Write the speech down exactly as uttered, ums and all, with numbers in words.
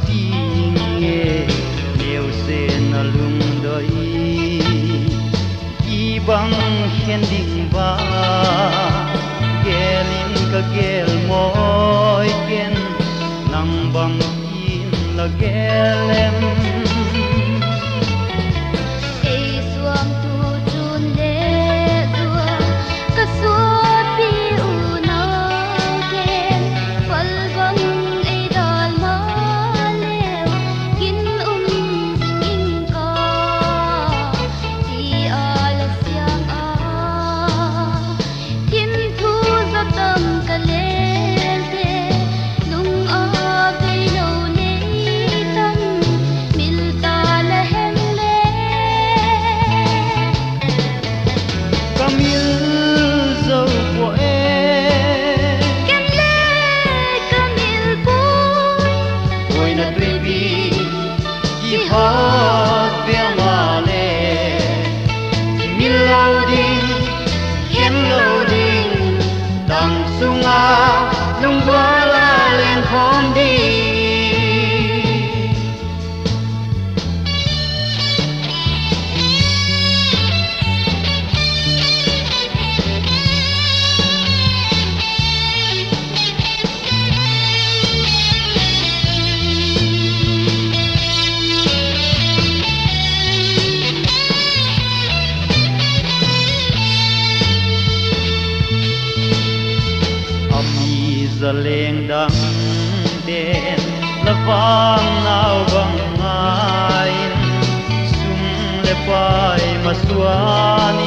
zing e, neusen a lungdoi. I bang khen ding va, gel in ka gel mawi ken, nang bang in la gel em? Ei suangtu chun le zua, ka suapi unau ken, pal bang ei dal maleu, kin um zing ing ka, ti a la siang a. Thim thu za tam ka leng te, lung a vei lo nei tam, mil ta la hem le. Ka mil zo pua e, ken le ka mil puai. Buaina tuipi kihat veng maleh, mil lo ding, khen lo ding, dam sung a lungbual a lengkhawm ding. A mi zaleng dangte'n la vang nau bang ngai in, sum leh pai masuan